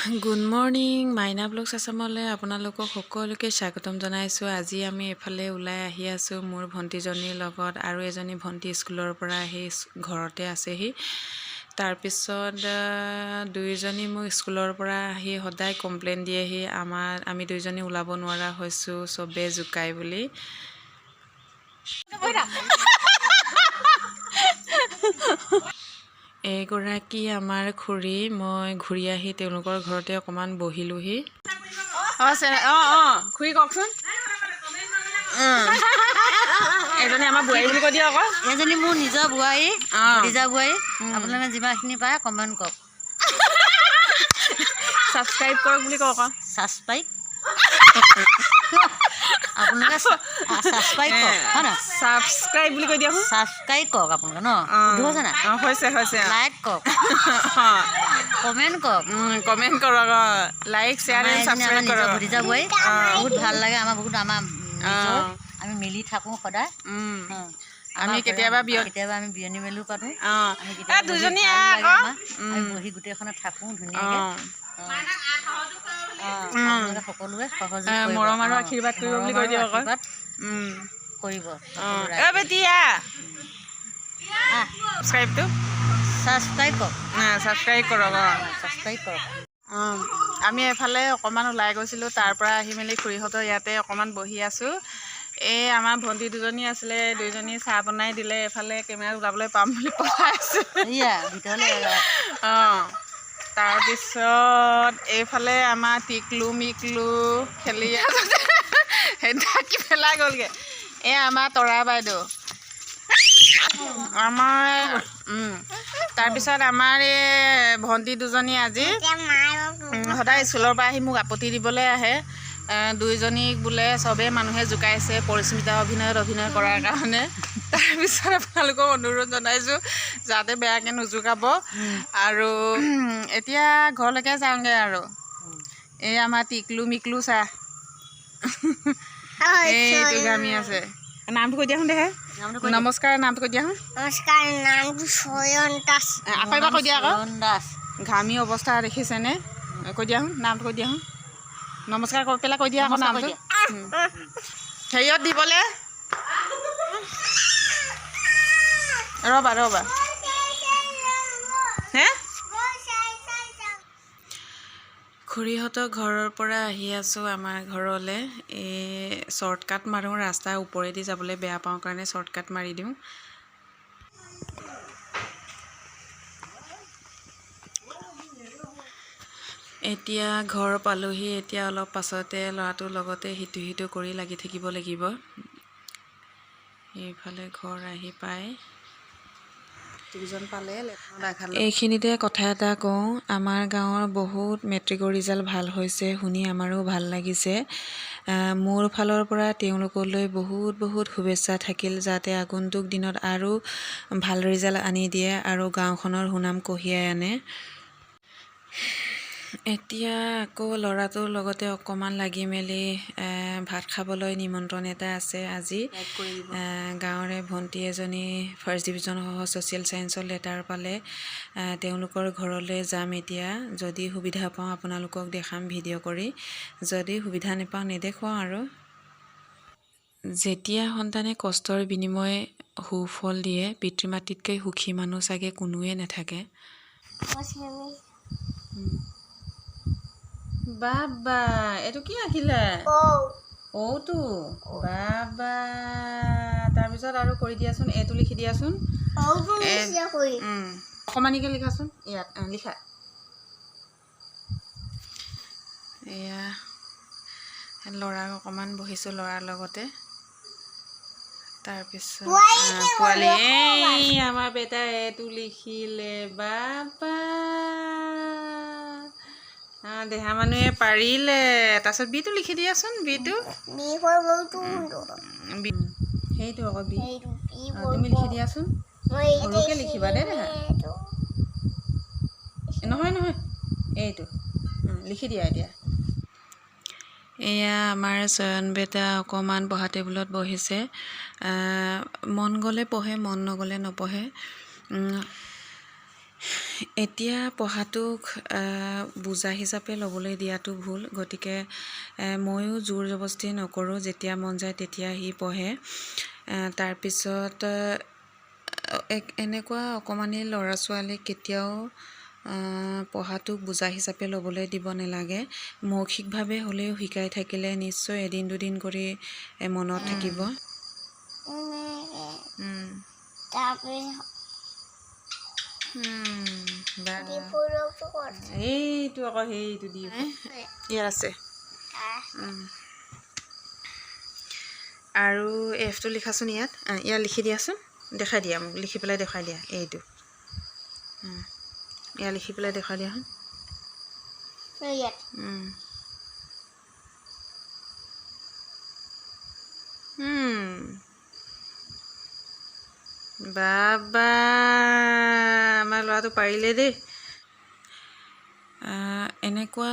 Good morning, মাইনা blogs আছামলৈ আপোনালোকক সকলোকে স্বাগতম জনাইছোঁ। আজি আমি এফালে ওলাই আহি আছোঁ মোৰ ভণ্টিজনীৰ লগত আৰু এজনী ভণ্টি স্কুলৰ পৰা আহি ঘৰতে আছেহি। তাৰপিছত দুয়োজনী মোক স্কুলৰ পৰা আহি সদায় কমপ্লেইন দিয়েহি, আমাৰ আমি দুয়োজনী ওলাব নোৱাৰা হৈছোঁ, চবেই জোকাই বুলি। এইগৰাকী আমাৰ খুৰী। মই ঘূৰি আহি তেওঁলোকৰ ঘৰতে অকণমান বহিলোহি। অঁ অঁ অঁ খুৰী, কওকচোন। এজনী আমাৰ বোৱাৰী বুলি কৈ দিয়ক আকৌ। এজনী মোৰ নিজৰ বোৱাৰী, ভতিজা বোৱাৰী। আপোনালোকে যিমানখিনি পাৰে কমেণ্ট কৰক। ছাবস্ক্ৰাইব কৰক বুলি কওক আকৌ। ছাবস্ক্ৰাইব, আপোনালোকে ছাবস্ক্ৰাইব কৰক, হয় নহয়? ছাবস্ক্ৰাইব বুলি কৈ দিয়াচোন। ছাবস্ক্ৰাইব কৰক আপোনালোকে ন? শুদ্ধ হৈছে নাই? অঁ, হৈছে হৈছে। লাইক কৰক, কমেণ্ট কৰক। কমেণ্ট কৰক, অঁ, লাইক, শ্বেয়াৰ আমাৰ এণ্ড এজনী আমাৰ ছাবস্ক্ৰাইব নিজৰ কৰক। ভতিজা বোৱাৰী, বহুত ভাল লাগে আমাৰ, বহুত আমাৰ নিজৰ। আমি মিলি থাকোঁ সদায়। আমি আমাৰ কেতিয়াবা কেতিয়াবা আমি বিয়নী মেলো পাতোঁ। আমি এই কেতিয়াবা বহি দুজনী ভাল লাগে আকৌ। আমাৰ। আমি বহি গোটেইখনে থাকোঁ ধুনীয়াকৈ। অঁ, আপোনালোকে সকলোৱে সহযোগ কৰিব। মৰম আৰু আশীৰ্বাদ কৰিব বুলি মৰম কৈ আৰু দিয়ক আকৌ। আশীৰ্বাদ কৰিব সকলো এ ৰাইজে। বেটিয়া। আহ, ছাবস্ক্ৰাইবটো। ছাবস্ক্ৰাইব কৰক। ছাবস্ক্ৰাইব কৰক, অঁ। ছাবস্ক্ৰাইব কৰক। অঁ, আমি এফালে অকণমান ওলাই গৈছিলোঁ, তাৰ পৰা আহি মেলি খুৰীহঁতৰ ইয়াতে অকণমান বহি আছোঁ। এই আমাৰ ভণ্টি দুজনী আছিলে, দুইজনী চাহ বনাই দিলে। এফালে কেমেৰাত ওলাবলৈ পাম বুলি পলাই আছে। এয়া ভিতৰলৈ। অঁ, তাৰপিছত এইফালে আমাৰ টিকলু মিকলু খেলি সেই ঢাকি পেলাই গ'লগৈ। এই আমাৰ তৰা বাইদেউ আমাৰ। তাৰপিছত আমাৰ এই ভণ্টি দুজনী আজি সদায় স্কুলৰ পৰা আহি মোক আপত্তি দিবলৈ আহে। দুইজনীক বোলে চবেই মানুহে জোকাইছে পৰিস্মিতা অভিনয়ত অভিনয় কৰাৰ কাৰণে। তাৰপিছত আপোনালোকক অনুৰোধ জনাইছোঁ যাতে বেয়াকৈ নোজোকাব। আৰু এতিয়া ঘৰলৈকে যাওঁগৈ। আৰু এই আমাৰ টিকলু মিকলু চাহ, এইটো ঘামি আছে। নামটো কৈ দিয়াচোন দেহে। নামটো কৈ দিয়া। নমস্কাৰ, নামটো কৈ দিয়াচোন। নমস্কাৰ, নামটো চয়ন দাস। আকৌ এবাৰ কৈ দিয়া আকৌ। চয়ন দাস। ঘামি অৱস্থা দেখিছেনে? কৈ দিয়াচোন, নামটো কৈ দিয়াচোন। নমস্কাৰ কৈ পেলাই কৈ দিয়া আকৌ। নমস্কাৰ কৈ নামটো দিয়া। হেৰিয়ত দিবলৈ, ৰ'বা ৰ'বা হে। খুৰীহঁতৰ ঘৰৰ পৰা আহি আছোঁ আমাৰ ঘৰলৈ। এই শ্বৰ্টকাট মাৰোঁ, ৰাস্তাৰ ওপৰেদি যাবলৈ বেয়া পাওঁ কাৰণে শ্বৰ্টকাট মাৰি দিওঁ। এতিয়া ঘৰ পালোহি। এতিয়া অলপ পাছতে ল'ৰাটোৰ লগতে সিটো সিটো কৰি লাগি থাকিব লাগিব। এইফালে ঘৰ আহি পাই দুজন পালে। এইখিনিতে কথা এটা কওঁ, আমাৰ গাঁৱৰ বহুত মেট্ৰিকৰ ৰিজাল্ট ভাল হৈছে, শুনি আমাৰো ভাল লাগিছে। মোৰ ফালৰ পৰা তেওঁলোকলৈ বহুত বহুত শুভেচ্ছা থাকিল, যাতে আগন্তুক দিনত আৰু ভাল ৰিজাল্ট আনি দিয়ে আৰু গাঁওখনৰ সুনাম কঢ়িয়াই আনে। এতিয়া আকৌ ল'ৰাটোৰ লগতে অকণমান লাগি মেলি ভাত খাবলৈ নিমন্ত্ৰণ এটা আছে আজি। গাঁৱৰে ভণ্টি এজনী ফাৰ্ষ্ট ডিভিজনসহ ছ'চিয়েল ছায়েন্সৰ লেটাৰ পালে। তেওঁলোকৰ ঘৰলৈ যাম এতিয়া। যদি সুবিধা পাওঁ আপোনালোকক দেখাম ভিডিঅ' কৰি, যদি সুবিধা নাপাওঁ নেদেখুৱাওঁ। আৰু যেতিয়া সন্তানে কষ্টৰ বিনিময়ে সুফল দিয়ে, পিতৃ মাতৃতকৈ সুখী মানুহ চাগে কোনোৱে নাথাকে। বাবা, এইটো কি আঁকিলে? ঔটো বাবা। তাৰপিছত আৰু কৰি দিয়াচোন, এইটো লিখি দিয়াচোন। অকণমানিকৈ লিখাচোন ইয়াত। লিখা। এয়া ল'ৰাক অকণমান বহিছোঁ ল'ৰাৰ লগতে। তাৰপিছত পোৱালি, এই আমাৰ বেটা এইটো লিখিলে। বাবা, দেহা মানুহে পাৰিলে। তাৰপিছত বিটো লিখি দিয়াচোন, বিটো। বি, সেইটো আকৌ বি। তুমি লিখি দিয়াচোন, সৰুকৈ লিখিবা দেই দেহা। নহয় নহয়, এইটো লিখি দিয়া এতিয়া। এয়া আমাৰ চয়ন বেটা অকণমান পঢ়া টেবুলত বহিছে। মন গ'লে পঢ়ে, মন নগ'লে নপঢ়ে। এতিয়া পঢ়াটোক বোজা হিচাপে ল'বলৈ দিয়াটো ভুল। গতিকে ময়ো জোৰ জবস্তি নকৰোঁ, যেতিয়া মন যায় তেতিয়া সি পঢ়ে। তাৰপিছত এনেকুৱা অকণমানি ল'ৰা ছোৱালীক কেতিয়াও পঢ়াটোক বোজা হিচাপে ল'বলৈ দিব নালাগে। মৌখিকভাৱে হ'লেও শিকাই থাকিলে নিশ্চয় এদিন দুদিন কৰি মনত থাকিব। এনেকে। তাৰপিছত ডিফুৰকটো ক'ত? এইটো আকৌ সেইটো দি ইয়াত আছে। আৰু এফটো লিখাচোন ইয়াত। ইয়াত লিখি দিয়াচোন, দেখাই দিয়া মোক, লিখি পেলাই দেখুৱাই দিয়া। এইটো ইয়াত লিখি পেলাই দেখুৱাই দিয়াচোন। ইয়াত। বাবা, আমাৰ ল'ৰাটো পাৰিলে দেই। এনেকুৱা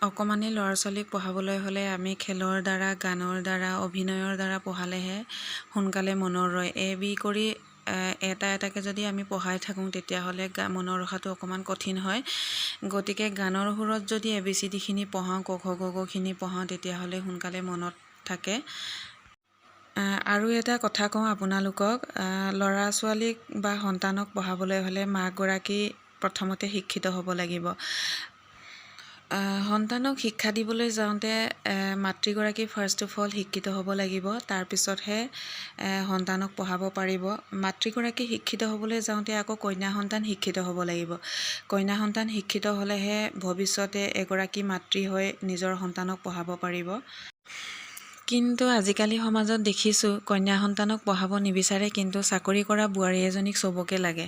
অকণমানি ল'ৰা ছোৱালীক পঢ়াবলৈ হ'লে আমি খেলৰ দ্বাৰা, গানৰ দ্বাৰা, অভিনয়ৰ দ্বাৰা পঢ়ালেহে সোনকালে মনত ৰয়। এ বি কৰি এটা এটাকৈ যদি আমি পঢ়াই থাকোঁ, তেতিয়াহ'লে মনত ৰখাটো অকণমান কঠিন হয়। গতিকে গানৰ সুৰত যদি এ বি চি ডিখিনি পঢ়াওঁ, ক খ গ ঘখিনি পঢ়াওঁ, তেতিয়াহ'লে সোনকালে মনত থাকে। আৰু এটা কথা কওঁ আপোনালোকক, ল'ৰা ছোৱালীক বা সন্তানক পঢ়াবলৈ হ'লে মাকগৰাকী প্ৰথমতে শিক্ষিত হ'ব লাগিব। সন্তানক শিক্ষা দিবলৈ যাওঁতে মাতৃগৰাকী ফাৰ্ষ্ট অফ অল শিক্ষিত হ'ব লাগিব, তাৰপিছতহে সন্তানক পঢ়াব পাৰিব। মাতৃগৰাকী শিক্ষিত হ'বলৈ যাওঁতে আকৌ কন্যা সন্তান শিক্ষিত হ'ব লাগিব। কন্যা সন্তান শিক্ষিত হ'লেহে ভৱিষ্যতে এগৰাকী মাতৃ হৈ নিজৰ সন্তানক পঢ়াব পাৰিব। কিন্তু আজিকালি সমাজত দেখিছোঁ, কন্যা সন্তানক পঢ়াব নিবিচাৰে, কিন্তু চাকৰি কৰা বোৱাৰী এজনীক চবকে লাগে।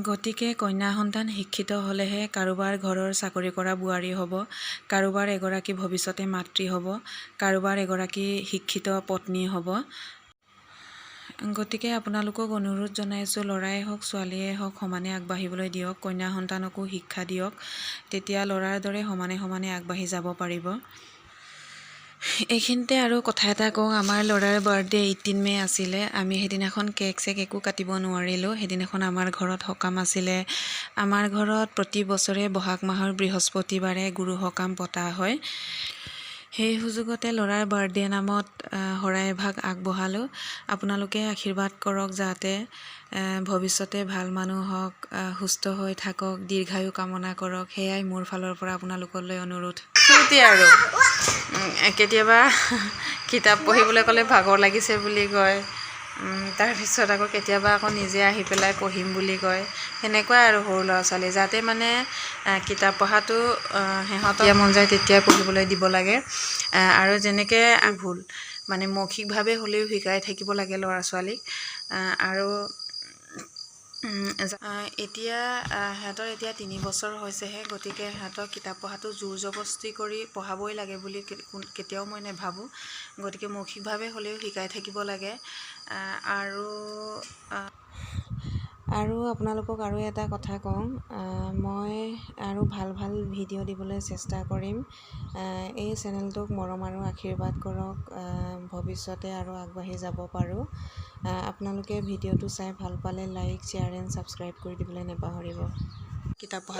গতিকে কন্যা সন্তান শিক্ষিত হ'লেহে কাৰোবাৰ ঘৰৰ চাকৰি কৰা বোৱাৰী হ'ব, কাৰোবাৰ এগৰাকী ভৱিষ্যতে মাতৃ হ'ব, কাৰোবাৰ এগৰাকী শিক্ষিত পত্নী হ'ব। গতিকে আপোনালোকক অনুৰোধ জনাইছোঁ, ল'ৰাই হওক ছোৱালীয়ে হওক, সমানে আগবাঢ়িবলৈ দিয়ক। কন্যা সন্তানকো শিক্ষা দিয়ক, তেতিয়া ল'ৰাৰ দৰে সমানে সমানে আগবাঢ়ি যাব পাৰিব। এইখিনিতে আৰু কথা এটা কওঁ, আমাৰ ল'ৰাৰ বাৰ্থডে 18 মে' আছিলে। আমি সেইদিনাখন কেক চেক একো কাটিব নোৱাৰিলোঁ। সেইদিনাখন আমাৰ ঘৰত সকাম আছিলে। আমাৰ ঘৰত প্ৰতি বছৰে বহাগ মাহৰ বৃহস্পতিবাৰে গুৰু সকাম পতা হয়। সেই সুযোগতে ল'ৰাৰ বাৰ্থডে নামত শৰাই এভাগ আগবঢ়ালোঁ। আপোনালোকে আশীৰ্বাদ কৰক যাতে ভৱিষ্যতে ভাল মানুহ হওক, সুস্থ হৈ থাকক, দীৰ্ঘায়ু কামনা কৰক। সেয়াই মোৰ ফালৰ পৰা আপোনালোকলৈ অনুৰোধ। ফূৰ্তি আৰু কেতিয়াবা কিতাপ পঢ়িবলৈ ক'লে ভাগৰ লাগিছে বুলি কয়। তাৰপিছত আকৌ কেতিয়াবা আকৌ নিজে আহি পেলাই পঢ়িম বুলি কয়। সেনেকুৱাই আৰু সৰু ল'ৰা ছোৱালী, যাতে মানে কিতাপ পঢ়াটো সিহঁতৰ মন যায় তেতিয়াই পঢ়িবলৈ দিব লাগে। আৰু যেনেকৈ ভুল মানে মৌখিকভাৱে হ'লেও শিকাই থাকিব লাগে ল'ৰা ছোৱালীক। আৰু এতিয়া সিহঁতৰ এতিয়া 3 বছৰ হৈছেহে। গতিকে সিহঁতৰ কিতাপ পঢ়াটো জোৰ জবস্তি কৰি পঢ়াবই লাগে বুলি কেতিয়াও মই নাভাবোঁ। গতিকে মৌখিকভাৱে হ'লেও শিকাই থাকিব লাগে। আৰু আপোনালোকক আৰু এটা কথা কওঁ, মই আৰু ভাল ভাল ভিডিঅ' দিবলৈ চেষ্টা কৰিম। এই চেনেলটোক মৰম আৰু আশীৰ্বাদ কৰক, ভৱিষ্যতে আৰু আগবাঢ়ি যাব পাৰোঁ। আপোনালোকে ভিডিঅ'টো চাই ভাল পালে লাইক, শ্বেয়াৰ এণ্ড ছাবস্ক্ৰাইব কৰি দিবলৈ নাপাহৰিব। কিতাপ পঢ়া